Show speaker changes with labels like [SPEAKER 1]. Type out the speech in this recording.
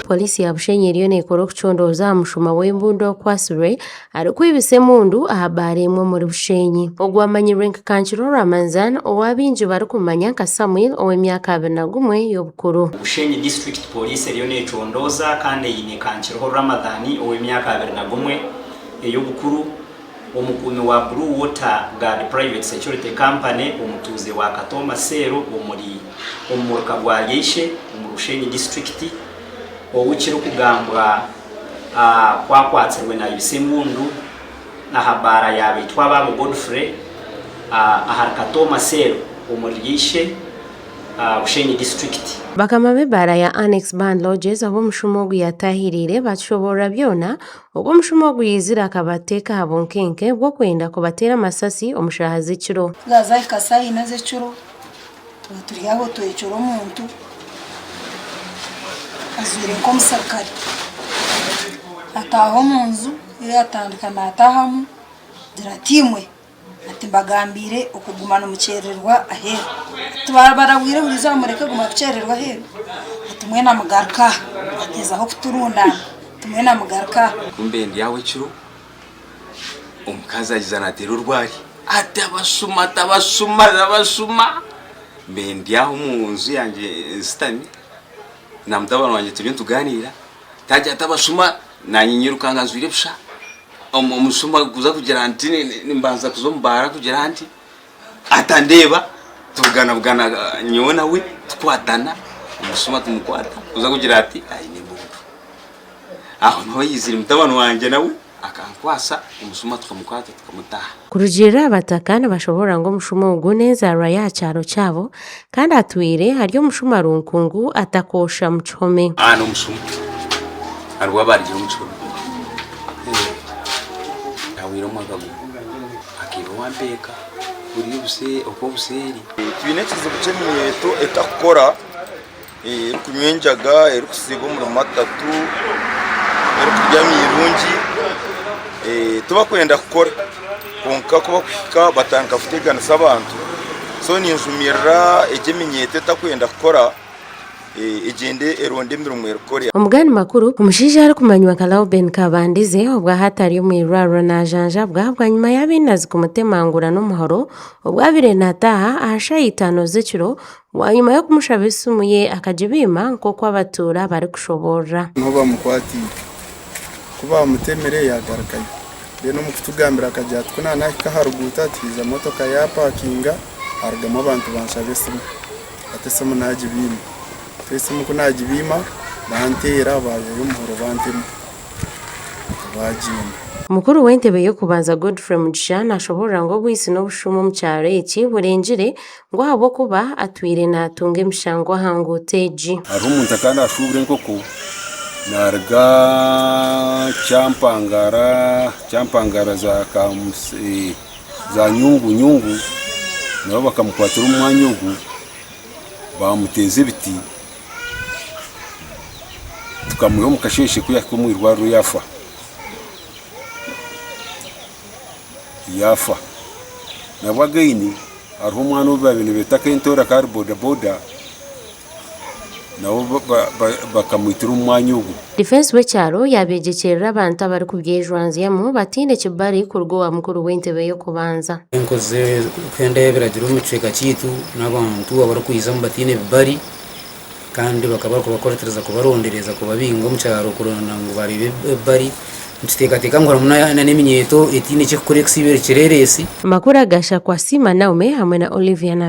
[SPEAKER 1] Pooriisi ya Bushenyi eriyo neekora okucondooza aha mushuma w'embundu okwatsirwe arikwibisa emundu aha baara emwe omuri Bushenyi. Ogu amanyirwe nka Kankiro Ramanzan ou abaingi barikumanya nka Samuel ow'emyaka 21 y'obukuru.
[SPEAKER 2] Bushenyi District Pooriisi eriyo necondooza kandi eine Kankiroho Ramadhan ow'emyaka 21 ey'obukuru, omukuumi wa Blue Water Guard Private Security Company omutuuze wa Katooma Cell omuri omu muruka gwa Ryeishe omuri Bushenyi District ou kirikugambwa ku akwatsirwe nayibisa embundu aha baara ya Baitwabaabo Godfrey ahari Katooma Cell omuri Ryeishe. Bushenyi disiturikiti.
[SPEAKER 1] Bakama b'ebaara ya Annex Band Lodges ahu omushuma ogu yataahiriire baakishoboorora byona obu omushuma ogu yaizire akabateeka aha bunkenke bw'okwenda kubateera amasasi omu shaaha z'ekiro.
[SPEAKER 3] Zaahika saaha ina z'ekiro tuba turi aho twecura omuntu ajwaire nk'omusirikare ataaha omu nju yatandika naataahamu agira ati imwe Ati mbagambiire okuguma nimukyerererwa aheeru. Ati babarabwire buri izooba mureke kuguma kukyerererwa aheeru. Ati mwena mugaruke aha. Bagyezaho kuturundaana. Ati mwena mugaruke aha.
[SPEAKER 4] Kumbe ndi aho ekiro, omukazi aija naateera orwari ati abashuma ati abashuma ati abashuma! Mbe ndi aho omu nju yangye nshutami na mutabani wangye turiyo nitugaaniira, taagira ati abashuma, naanye nyirukanga njwaire busha. Omushuma kuza kugira nti nimbanza kuza omu baara kugira nti atandeeba tubuganabugana nyowe nawe tukwatana omushuma tumukwata kuza kugira ati aine embundu. Aho niho yaizire mutabani wangye nawe akankwasa omushuma tukamukwata tukamutaha.
[SPEAKER 1] Kurugiirira aha bataka nibashoboorora ngu omushuma ogu n'enzaarwa y'aha kyaro kyabo kandi atwire ari omushuma runkungu atakoosha mu kihome.
[SPEAKER 4] Aha n'omushuma hariho abarugire omu kihome ahweire omwaka gumwe akaiba owampeeka guri okw'obuseeri.
[SPEAKER 5] Twine ekizibu ky'eminyeeto etakukora, erikunywa enjaga, erikusiiba omuri matatu, erikurya amirungi, tibakwenda kukora kwonka ku bakuhika batandika kuteganisa abantu. So ninjumirira egi eminyeeto etakwenda kukora egyende eronde emirimo erikukora.
[SPEAKER 1] Omugani makuru, omushaija arikumanywa nka Lauben Kabandize obwahati ari omu irwariro najanjabwa bwanyima y'abainazi kumutemangura n'omuhoro obu abaire nataaha aha shaaha itaano z'ekiro Bwanyima y'okumushaba esimu ye akagibiima nk'oku abatuura barikushoboorora.
[SPEAKER 6] Niho bamukwatiire. Ku baamutemire yaagarukayo. Then omu kutugambira akagira ati ku naahika aha ruguuto ati haija motoka yaapakinga harugamu abantu banshaba esimu. Ati esimu naagibiima. Ati esimu ku naagibiima banteera baayihayo omuhoro bantema. Baagyenda.
[SPEAKER 1] Mukuru w'entebe y'okubanza Godfrey Mugisha nashoboorora ngu obwitsi n'obushuma omu kyaro eki burengire ngu ahabw'okuba atwire natunga emishango aha nguuto egi.
[SPEAKER 7] Hariho omuntu akaba naashuubura enkoko naaruga Kyampangara, Kyampangara za Nyungu Nyungu nabo bakamukwatira omu mwanya ogu baamuteeza ebiti. Tukamwiha omu kasheeshe ku yaahika omu irwariro yaafa. Yaafa. Nabwo again hariho omwana ou baabaire nibeeta Kentoori akaba ari bodaboda nabo bakamwitira omu mwanya ogwo.
[SPEAKER 1] Difensi w'ekyaro yaabeegyekyerera abantu abarikubyejwanzyamu bataine kibari kuruga owa mukuru w'entebe y'okubanza.
[SPEAKER 8] Enkozi kuhenda ebiragiro omu kicweka kyaitu n'abantu abarikwizamu bataine bibari kandi bakaba barikubakoretereza kubarondereza kubabinga omu kyaro kuronda ngu bareebe ebibari. Nituteekateeka ngu harimu n'eminyeeto etaine ky'ekukora ekusiiba eri kireereesi.
[SPEAKER 1] Amakuru aga Shakwasiima Naume hamwe na Olivia.